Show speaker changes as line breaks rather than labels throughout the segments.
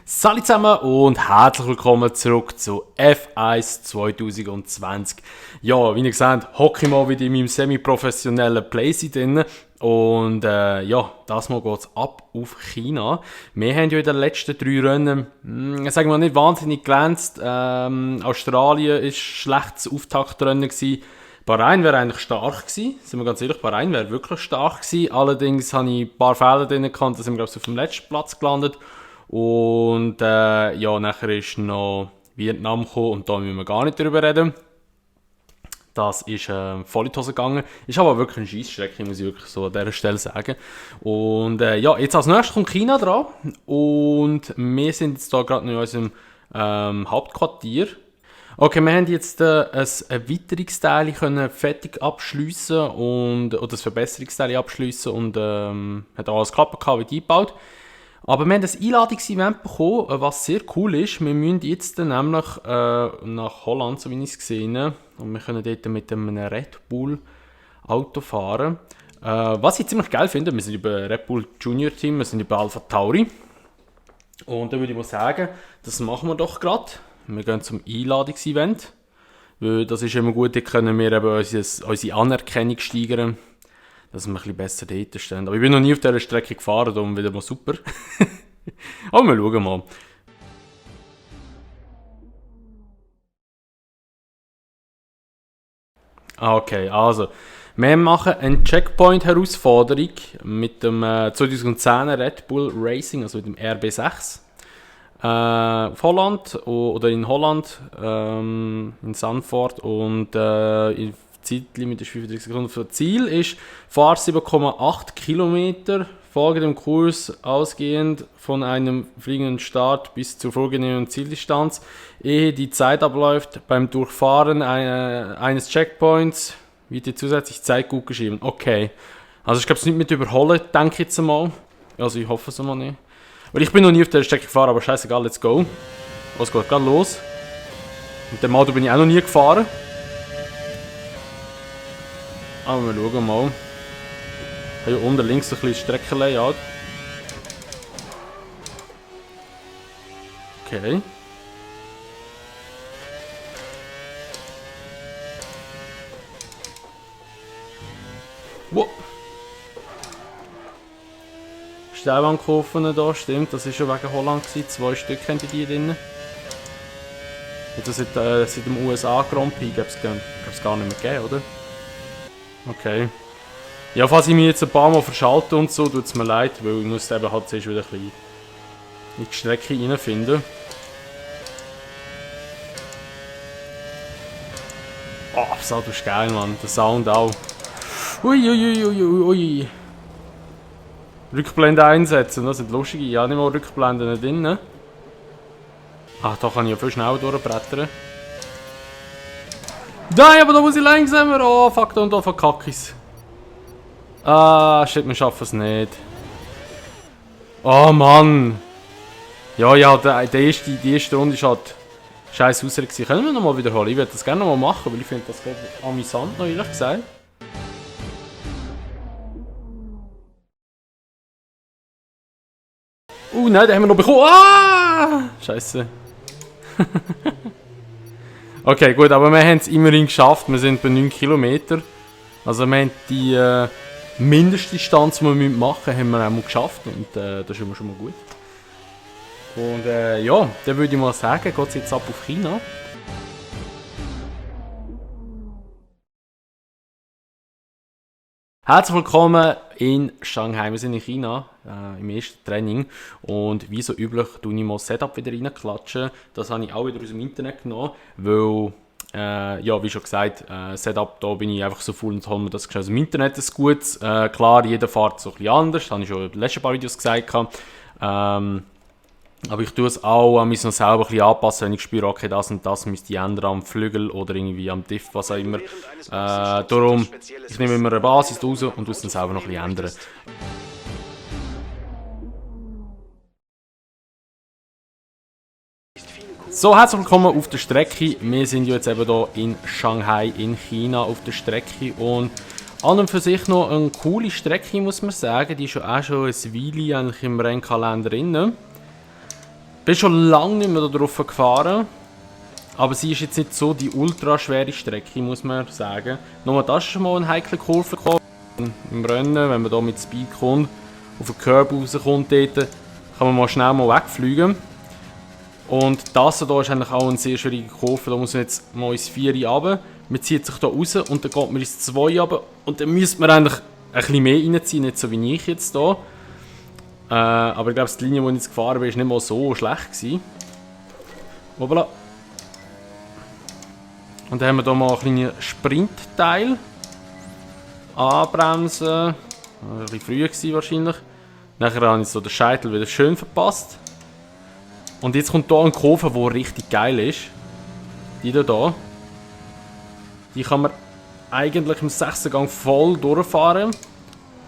Salut zusammen und herzlich willkommen zurück zu F1 2020. Ja, wie ihr seht, hocke ich mal wieder in meinem semi-professionellen Playset drin. Und ja, das Mal geht es ab auf China. Wir haben ja in den letzten 3 Rennen, sagen wir nicht wahnsinnig glänzt. Australien war schlechtes Auftaktrennen gewesen. Bahrain wäre eigentlich stark gewesen, sind wir ganz ehrlich, Bahrain wäre wirklich stark gewesen. Allerdings habe ich ein paar Fehler drin gehabt, da sind wir glaube ich auf dem letzten Platz gelandet. Und ja, nachher ist noch Vietnam gekommen und da müssen wir gar nicht drüber reden. Das ist voll in die Hose gegangen. Ist aber wirklich eine Scheissstrecke, muss ich wirklich so an dieser Stelle sagen. Und ja, jetzt als nächstes kommt China dran. Und wir sind jetzt hier gerade in unserem Hauptquartier. Okay, wir haben jetzt ein Erweiterungsteil können fertig abschliessen und oder das Verbesserungsteil abschliessen und hat alles geklappt, wie eingebaut. Aber wir haben ein Einladungsevent bekommen, was sehr cool ist. Wir müssen jetzt nämlich nach Holland, so wie ich es gesehen habe, und wir können dort mit einem Red Bull Auto fahren. Was ich ziemlich geil finde, wir sind über Red Bull Junior Team, wir sind über Alpha Tauri. Und da würde ich mal sagen, das machen wir doch gerade. Wir gehen zum Einladungsevent, weil das ist immer gut, da können wir eben unsere Anerkennung steigern, dass wir ein bisschen besser dort stehen. Aber ich bin noch nie auf dieser Strecke gefahren, darum wieder mal super. Aber wir schauen mal. Okay, also, wir machen eine Checkpoint-Herausforderung mit dem 2010er Red Bull Racing, also mit dem RB6. Auf Holland oder in Holland, in Sanford und Zeitlimit ist 35 Sekunden. Das Ziel ist Fahr 7,8 Kilometer, folge dem Kurs ausgehend von einem fliegenden Start bis zur vorgegebenen Zieldistanz, ehe die Zeit abläuft. Beim Durchfahren eines Checkpoints wird die zusätzliche Zeit gut geschrieben. Okay, also ich glaube es nicht mit überholen, denke ich jetzt mal. Also ich hoffe es mal nicht. Weil ich bin noch nie auf der Strecke gefahren, aber scheißegal, let's go. Was geht gerade los? Mit dem Auto bin ich auch noch nie gefahren. Aber wir schauen mal. Hier unten links ein bisschen Streckenlayout. Okay. Wow. Steilwandkurven da, stimmt, das war schon wegen Holland gewesen. 2 Stück haben die drin. Jetzt seit dem USA Grand Prix gab es gar nicht mehr gegeben, oder? Okay. Ja, falls ich mich jetzt ein paar Mal verschalte und so, tut es mir leid, weil ich muss eben halt zuerst wieder ein bisschen in die Strecke reinfinden. Oh, das Auto ist geil, Mann. Der Sound auch. Ui. Rückblende einsetzen, das sind lustige. Ja, nicht mal Rückblenden drin. Ach, da kann ich ja viel schneller durchbrettern. Nein, aber da muss ich langsamer. Oh, fuck, da verkacke ich's. Ah, shit, wir schaffen es nicht. Oh, Mann. Ja, die erste Runde war halt scheiß raus. Können wir nochmal wiederholen? Ich würde das gerne nochmal machen, weil ich finde das amüsant, noch ehrlich gesagt. Nein, den haben wir noch bekommen. Ah! Scheiße. Okay, gut, aber wir haben es immerhin geschafft. Wir sind bei 9 Kilometer. Also wir haben die Mindestdistanz, die wir machen müssen, haben wir auch mal geschafft. Und das ist immer schon mal gut. Und ja, dann würde ich mal sagen, geht es jetzt ab auf China. Herzlich willkommen in Shanghai. Wir sind in China im ersten Training und wie so üblich tue ich mal das Setup wieder reinklatschen. Das habe ich auch wieder aus dem Internet genommen, weil, ja, wie schon gesagt, Setup, da bin ich einfach so faul und hole mir das aus dem Internet ein gutes. Klar, jeder fährt so ein bisschen anders, das habe ich schon in den letzten paar Videos gesagt. Aber ich tue es auch an mich noch selber ein bisschen anpassen, wenn ich spüre, okay, das und das müsste ich ändern am Flügel oder irgendwie am Diff, was auch immer. Darum, ich nehme immer eine Basis raus und tue es dann selber noch ein bisschen ändern. So, herzlich willkommen auf der Strecke. Wir sind jetzt eben hier in Shanghai in China auf der Strecke und an und für sich noch eine coole Strecke, muss man sagen. Die ist auch schon ein Weile eigentlich im Rennkalender drin. bin schon lange nicht mehr da drauf gefahren. Aber sie ist jetzt nicht so die ultra schwere Strecke, muss man sagen. Nur das ist schon mal eine heikle Kurve gekommen. Im Rennen, wenn man da mit Speed kommt, auf den Curb rauskommt, dort, kann man mal schnell mal wegfliegen. Und das hier ist eigentlich auch eine sehr schwierige Kurve. Da muss man jetzt mal ins 4 runter. Man zieht sich hier raus und dann geht man ins 2 runter. Und dann müsste man eigentlich ein bisschen mehr reinziehen, nicht so wie ich jetzt hier. Aber ich glaube, die Linie, die ich jetzt gefahren bin, war nicht mal so schlecht gewesen. Hoppala. Und dann haben wir hier mal einen kleinen Sprintteil. Anbremsen. Ein bisschen früh gewesen wahrscheinlich. Nachher habe ich so den Scheitel wieder schön verpasst. Und jetzt kommt hier eine Kurve, die richtig geil ist. Die hier. Die kann man eigentlich im 6. Gang voll durchfahren.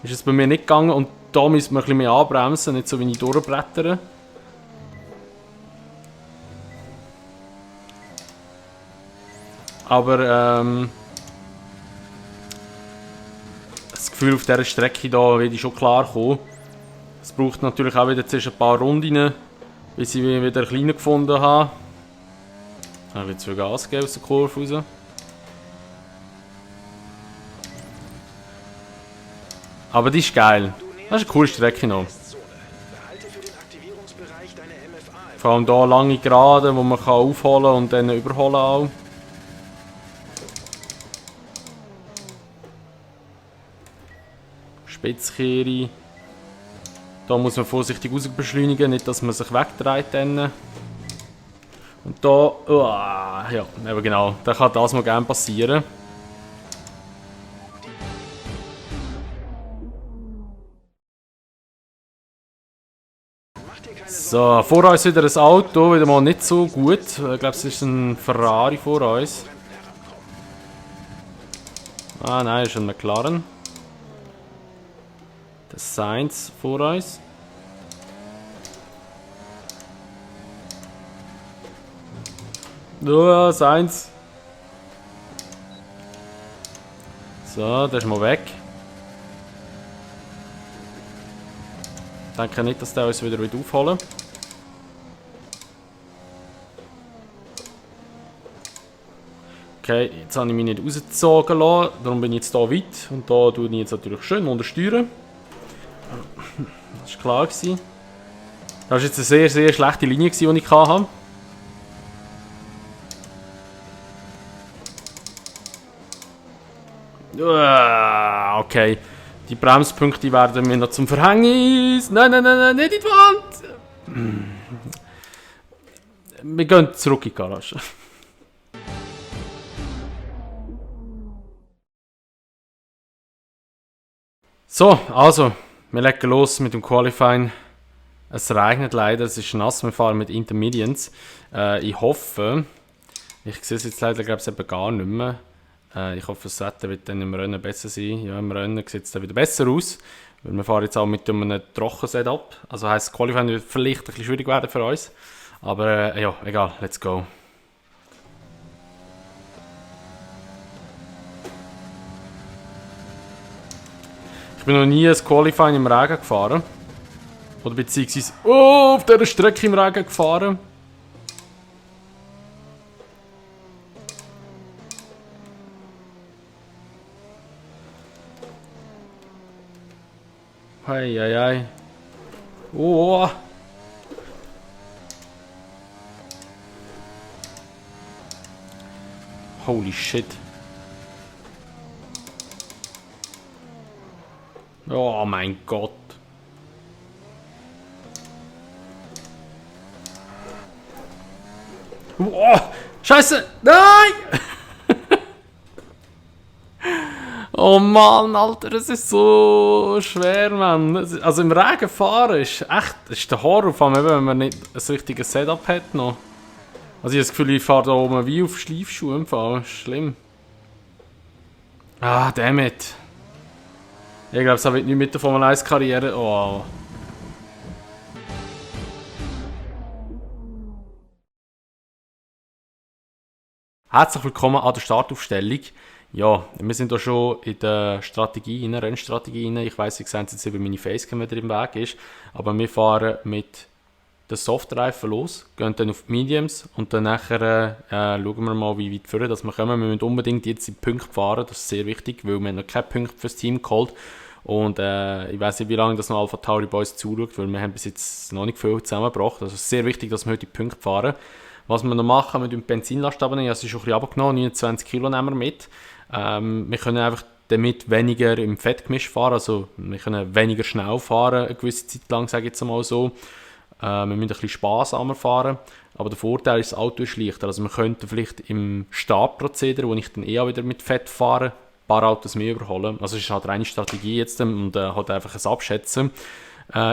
Ist es bei mir nicht gegangen und da müssen wir ein bisschen mehr anbremsen, nicht so wie ich durchbrettern. Aber das Gefühl auf dieser Strecke hier werde ich schon klar kommen. Es braucht natürlich auch wieder ein paar Runden, bis ich wieder einen kleinen gefunden habe. Ich will jetzt viel Gas geben aus der Kurve raus. Aber die ist geil. Das ist eine coole Strecke noch. Vor allem hier lange Geraden, wo man aufholen kann und dann überholen auch. Spitzkehre. Da muss man vorsichtig raus beschleunigen, nicht dass man sich wegdreht dann. Und da, ja, eben genau, da kann das mal gerne passieren. So, vor uns wieder ein Auto, wieder mal nicht so gut. Ich glaube, es ist ein Ferrari vor uns. Ah nein, es ist ein McLaren. Der Sainz vor uns. Ja, Sainz. So, der ist mal weg. Ich denke nicht, dass der uns wieder aufholen will. Okay, jetzt habe ich mich nicht rausgezogen lassen, darum bin ich jetzt hier weit. Und da tue ich jetzt natürlich schön untersteuern. Das war klar gewesen. Das war jetzt eine sehr, sehr schlechte Linie, die ich hatte. Okay, die Bremspunkte werden mir noch zum Verhängnis. Nein, nein, nein, nein, nicht in die Wand! Wir gehen zurück in die Garage. So, also, wir legen los mit dem Qualifying. Es regnet leider, es ist nass, wir fahren mit Intermediates. Ich hoffe, ich sehe es jetzt leider glaube ich eben gar nicht mehr. Ich hoffe, das Wetter wird dann im Rennen besser sein. Ja, im Rennen sieht es dann wieder besser aus. Weil wir fahren jetzt auch mit einem Trocken-Setup. Also heisst, das Qualifying wird vielleicht ein bisschen schwierig werden für uns. Aber ja, egal, let's go. Ich bin noch nie ein Qualifying im Regen gefahren. Oder beziehungsweise auf dieser Strecke im Regen gefahren. Hei, hei, hei. Oh. Holy shit. Oh mein Gott. Oh, Scheiße! Nein! Oh Mann, Alter, das ist so schwer, Mann. Also im Regen fahren ist echt, das ist der Horror, vor allem wenn man nicht ein richtiges Setup hat noch. Also ich habe das Gefühl, ich fahre da oben wie auf Schleifschuhen im Fall. Schlimm. Ah, dammit. Ich glaube, es wird nicht mit der Formel 1 Karriere. Oh. Herzlich willkommen an der Startaufstellung. Ja, wir sind hier schon in der Strategie, in der Rennstrategie. Ich weiss, ihr seht jetzt über meine Facecam, die im Weg ist. Aber wir fahren mit den Softreifen los, gehen dann auf die Mediums und dann nachher schauen wir mal, wie weit vorne dass wir kommen. Wir müssen unbedingt jetzt in die Punkte fahren, das ist sehr wichtig, weil wir haben noch keine Punkte fürs Team geholt. Und ich weiß nicht, wie lange das noch Alpha Tauri bei uns zuschaut, weil wir haben bis jetzt noch nicht viel zusammengebracht. Also es ist sehr wichtig, dass wir heute die Punkte fahren. Was wir noch machen, wir die Benzinlast abnehmen, also ist schon ein bisschen runtergenommen, 29 Kilo nehmen wir mit. Wir können einfach damit weniger im Fettgemisch fahren, also wir können weniger schnell fahren, eine gewisse Zeit lang, sage ich jetzt mal so. Wir müssen ein bisschen sparsamer fahren, aber der Vorteil ist, das Auto ist leichter. Also wir könnten vielleicht im Startprozedere, wo ich dann auch wieder mit Fett fahre, paar Autos mehr überholen. Also es ist halt reine Strategie jetzt und halt einfach ein Abschätzen.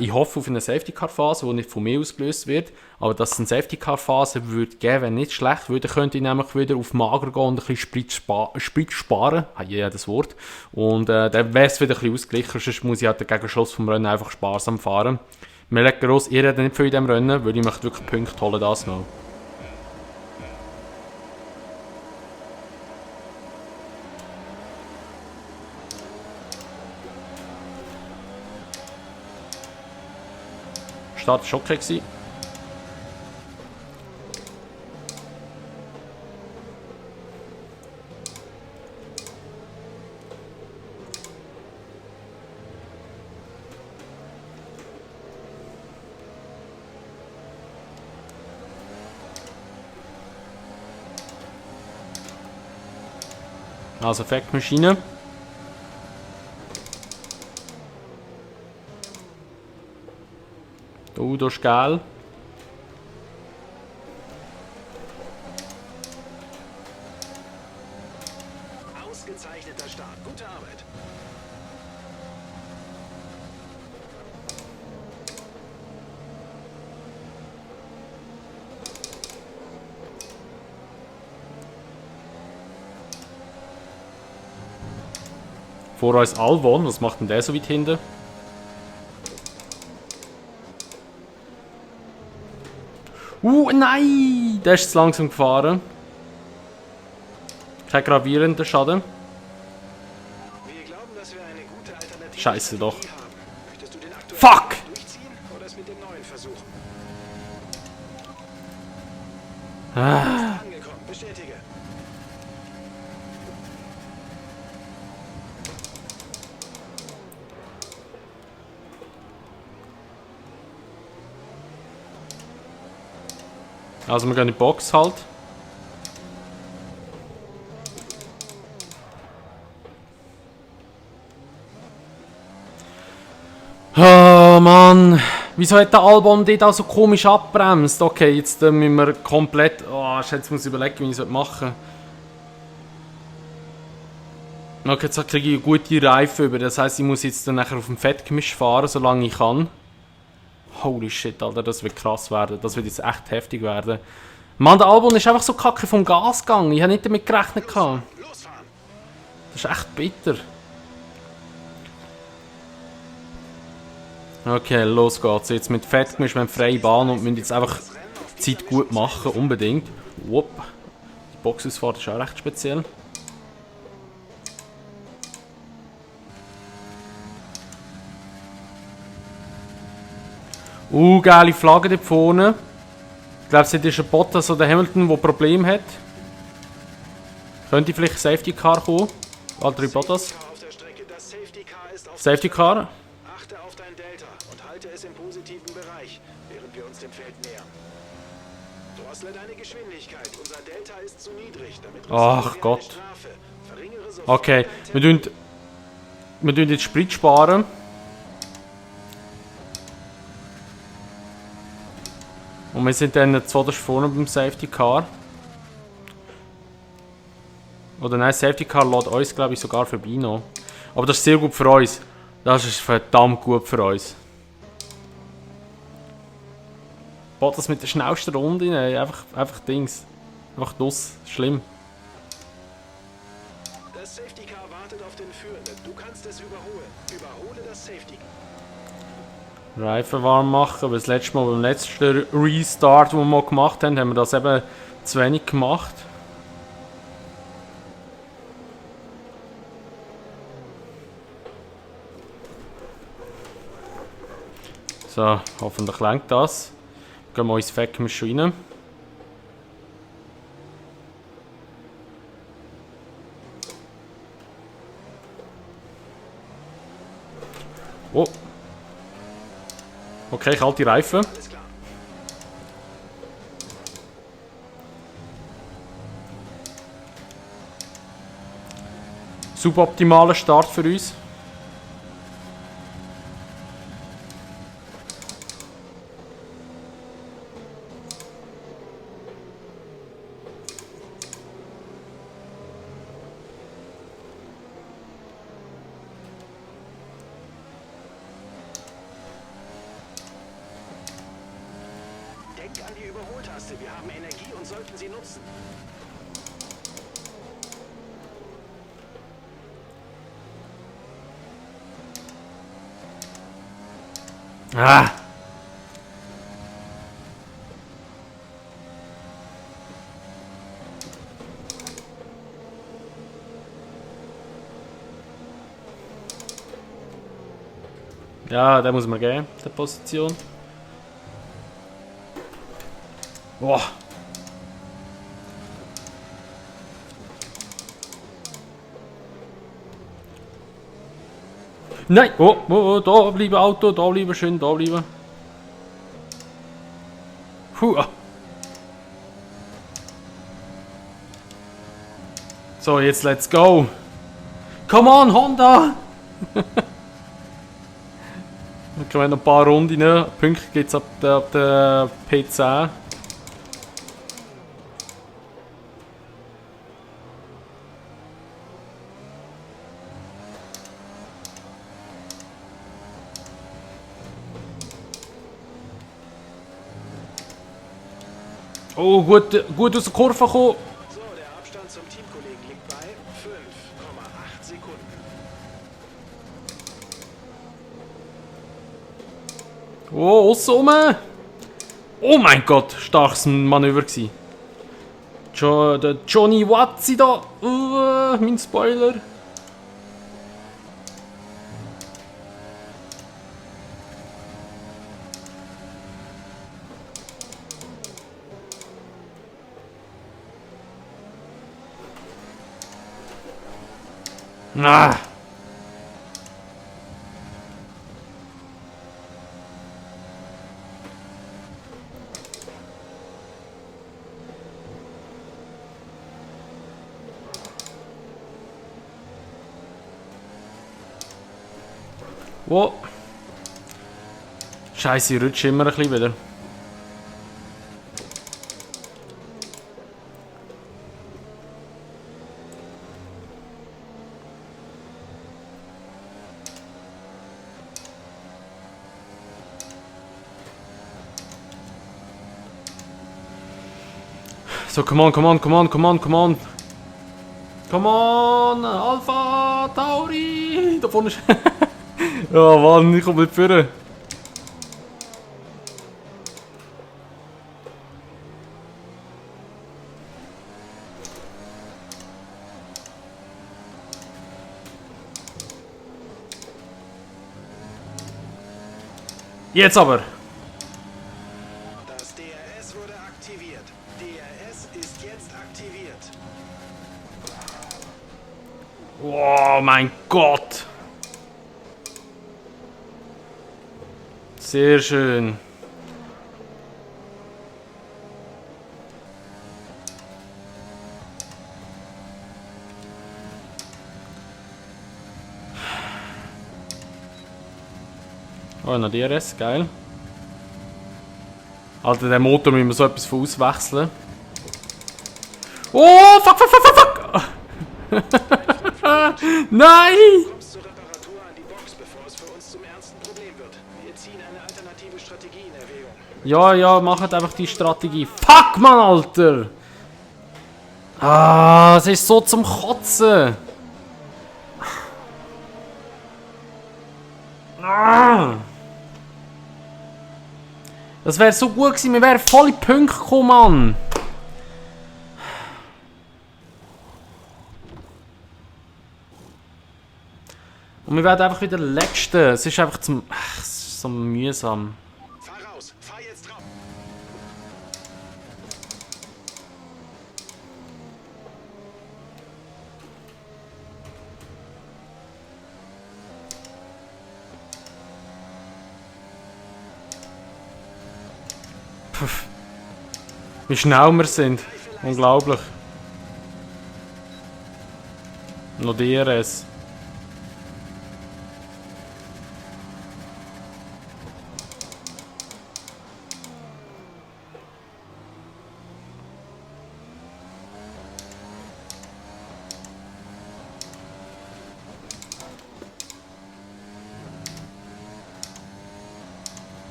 Ich hoffe auf eine Safety-Car-Phase, die nicht von mir ausgelöst wird, aber dass es eine Safety-Car-Phase würde geben, wäre nicht schlecht, weil dann könnte ich nämlich wieder auf Mager gehen und ein bisschen Sprit sparen. Ja, das Wort. Und dann wäre es wieder ein bisschen ausgeglichen, sonst muss ich halt gegen Schluss vom Rennen einfach sparsam fahren. Wir legen los, ihr redet nicht viel in diesem Rennen, weil ich möchte wirklich Punkte holen, das mal. Start war okay gewesen. Also Effektmaschine. Das ist geil.
Ausgezeichneter Start. Gute Arbeit.
Vor uns Albon, was macht denn der so weit hinten? Nein! Der ist zu langsam gefahren. Kein gravierender Schaden.
Wir glauben, dass wir eine gute Alternative
Scheiße doch.
haben. Möchtest du den aktuellen
Fuck!
durchziehen oder es mit dem neuen versuchen? Angekommen. Bestätige.
Also wir gehen in die Box halt. Oh Mann, wieso hat der Albon dort auch so komisch abbremst? Okay, jetzt müssen wir komplett... Oh, jetzt muss ich überlegen, wie ich es machen soll. Okay, jetzt kriege ich eine gute Reife über. Das heisst, ich muss jetzt dann nachher auf dem Fettgemisch fahren, solange ich kann. Holy shit, Alter, das wird krass werden. Das wird jetzt echt heftig werden. Mann, der Albon ist einfach so kacke vom Gas gegangen. Ich habe nicht damit gerechnet.
Losfahren.
Das ist echt bitter. Okay, los geht's. Jetzt mit Fettgemisch, wir haben freie Bahn und müssen jetzt einfach die Zeit gut machen, unbedingt. Wupp. Die Boxausfahrt ist auch recht speziell. Geile Flagge dort vorne. Ich glaube, es ist ein Bottas oder Hamilton, der Probleme hat. Könnte vielleicht Safety Car kommen? Valtteri Bottas.
Auf der Strecke. Das Safety Car ist auf.
Safety Car.
Achte auf dein Delta und halte es im positiven Bereich, während wir uns dem Feld nähern. Drossle deine Geschwindigkeit. Unser Delta ist zu niedrig, damit
Ach
wir
Gott.
eine Strafe. Verringere sofort
Okay,
dein
wir tun jetzt Sprit sparen. Und wir sind dann zuoberst vorne beim Safety Car. Oder nein, Safety Car lässt uns, glaube ich, sogar vorbei noch. Aber das ist sehr gut für uns. Das ist verdammt gut für uns. Bottas mit der schnellsten Runde, ne? Einfach Dings. Einfach das. Schlimm.
Das Safety Car wartet auf den Führenden. Du kannst es überholen. Überhole das Safety Car.
Reifen warm machen, weil das letzte Mal beim letzten Restart, den wir mal gemacht haben, haben wir das eben zu wenig gemacht. So, hoffentlich lenkt das. Gehen wir ins Fackmisch schon rein. Oh. Okay, kalte Reifen.
Alles klar.
Suboptimaler Start für uns.
Denk an die Überholtaste. Wir haben Energie und sollten sie nutzen.
Ah! Ja, den muss man geben, der Position. Boah. Nein! Oh, oh, oh, da bleiben Auto, da bleiben, schön, da bleiben. Puh. So, jetzt let's go. Come on, Honda! Dann können wir noch ein paar Runden. Punkte gibt es ab der P10. Oh, gut aus der Kurve gekommen.
So, der Abstand zum Teamkollegen liegt bei 5,8 Sekunden.
Oh, aussen rum. Oh mein Gott, starkes Manöver gewesen. Der Johnny Watzi da. Mein Spoiler. Ah. Wo? Scheiße, ich rutsche immer ein bisschen wieder. So, come on, come on, come on, come on, come on. Come on, Alpha Tauri. Da vorne ist... Ja, Mann, ich komme nicht führen. Jetzt aber.
Das DRS wurde aktiviert. DRS ist jetzt aktiviert.
Oh mein Gott. Sehr schön. Oh, noch DRS, geil. Alter, der Motor müssen wir so etwas von auswechseln. Oh, fuck, fuck, fuck, fuck, fuck! Nein!
Du kommst zur Reparatur an die Box, bevor es für uns zum ernsten Problem wird. Wir ziehen eine alternative Strategie in Erwägung.
Ja, ja, macht einfach die Strategie. Fuck, Mann, Alter! Ah, es ist so zum Kotzen. Ah. Das wäre so gut gewesen, wir wären voll in die Punkte gekommen, Mann. Und wir werden einfach wieder Letzte. Es ist einfach zum... Ach, es ist so mühsam.
Fahr raus, fahr jetzt drauf.
Wie schnell wir sind. Unglaublich. Noch DRS.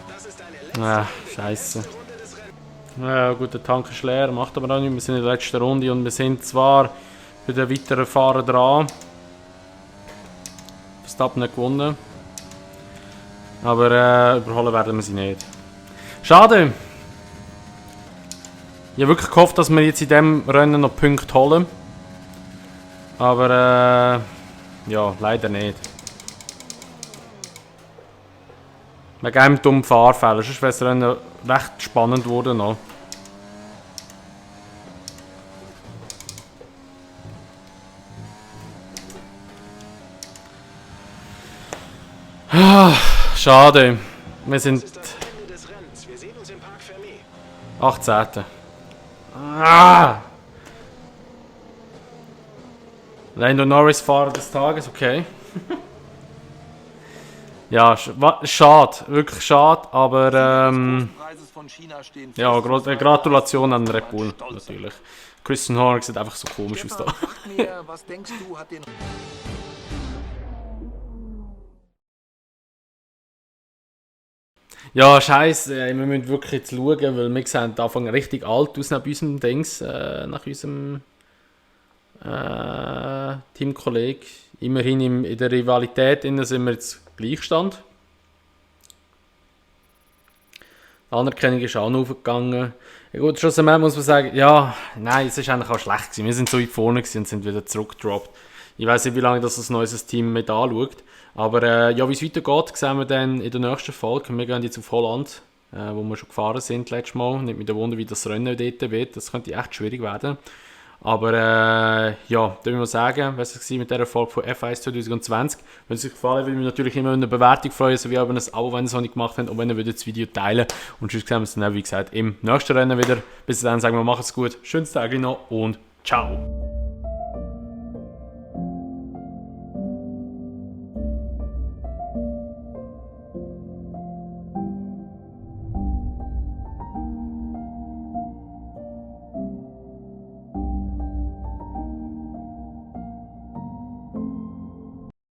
Das ist eine letzte
Ah, scheiße.
Runde des Rennens.
Ja, gut, der Tank ist leer, macht aber auch nichts. Wir sind in der letzten Runde und wir sind zwar bei den weiteren Fahrern dran. Verstappen nicht gewonnen. Aber überholen werden wir sie nicht. Schade! Ich habe wirklich gehofft, dass wir jetzt in diesem Rennen noch Punkte holen. Aber ja, leider nicht. Wegen einem dummen Fahrfehler. Sonst wäre das Rennen recht spannend geworden noch. Schade. Wir sind
Das ist das Ende des Rennens. Wir sehen uns im Park Fermé.
18. Ah! Lando Norris Fahrer des Tages, okay. Ja, schade, wirklich schade, aber ja, Gratulation an Red Bull natürlich. Christian Horner sieht einfach so komisch aus da.
Was denkst du, hat den
Ja, scheiße, wir müssen wirklich jetzt schauen, weil wir sehen Anfang richtig alt aus nach unserem Dings, nach unserem Teamkollegen. Immerhin in der Rivalität sind wir jetzt Gleichstand. Die Anerkennung ist auch noch aufgegangen. Ja, gut, schlussendlich muss man sagen, ja, nein, es ist eigentlich auch schlecht gewesen. Wir sind so weit vorne gewesen und sind wieder zurückgedroppt. Ich weiß nicht, wie lange das neues Team mit anschaut. Aber ja, wie es weitergeht, sehen wir dann in der nächsten Folge. Wir gehen jetzt auf Holland, wo wir schon gefahren sind letztes Mal. Nicht mit dem Wunder, wie das Rennen dort wird. Das könnte echt schwierig werden. Aber ja, da würde ich sagen, was es war mit dieser Folge von F1 2020. Wenn es euch gefallen hat, würde ich mich natürlich immer über eine Bewertung freuen, sowie auch über ein Abo, wenn ihr es noch nicht gemacht habt und wenn ihr das Video teilen. Und sonst sehen wir uns dann, wie gesagt, im nächsten Rennen wieder. Bis dann sagen wir, macht's gut, schönes Tag noch und ciao.